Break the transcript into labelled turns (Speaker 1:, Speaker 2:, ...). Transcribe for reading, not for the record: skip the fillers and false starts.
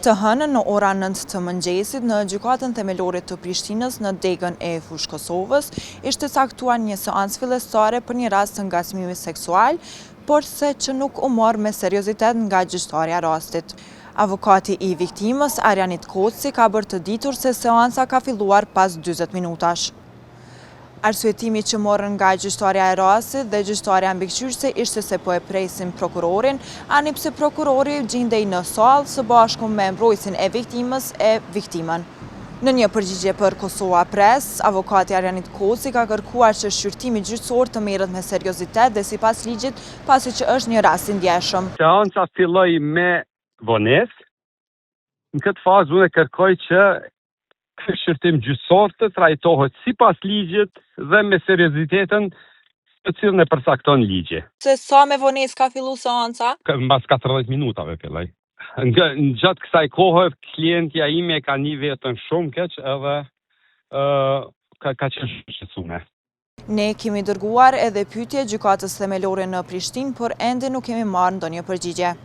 Speaker 1: Të hënën në ora 9 të mëngjesit në Gjykatën Themelore të Prishtinës në degën e Fushë Kosovës ishte caktuar një seancë fillestare për një rast të ngacmimit seksual, por se që nuk u mor me seriozitet nga gjyqtarja e rastit. Avokati i viktimës, Arianit Koci, ka bërë të ditur se seanca ka filluar pas 40 minutash. Arsyetimi që morën nga gjyqtarja e rastit dhe gjyqtarja mbikëqyrëse ishte se po e presin prokurorin, ani pse prokurori gjindej në sallë së bashku me mbrojtësin e viktimës e viktimën. Në një përgjigje për Kosova Press, avokati Arianit Koci ka kërkuar që shqyrtimi gjyqësor të merret me seriozitet dhe sipas ligjit, pasi që është një rast i ndjeshëm.
Speaker 2: Seanca filloi me vonesë. Në këtë fazë unë kërkoj që ky shqyrtim gjyqësor të trajtohet sipas ligjit dhe me seriozitetin të cilën e përcakton ligji.
Speaker 1: Se sa me vonesë ka fillu seanca?
Speaker 2: Mbas 40 minutave filloi. Nga gjatë kësaj kohe klientja ime e ka ni veten shumë keq edhe ë ka ka qenë shumë shqetësume.
Speaker 1: Ne kemi dërguar edhe pyetje Gjykatës Themelore në Prishtinë, por ende nuk kemi marrë ndonjë përgjigje.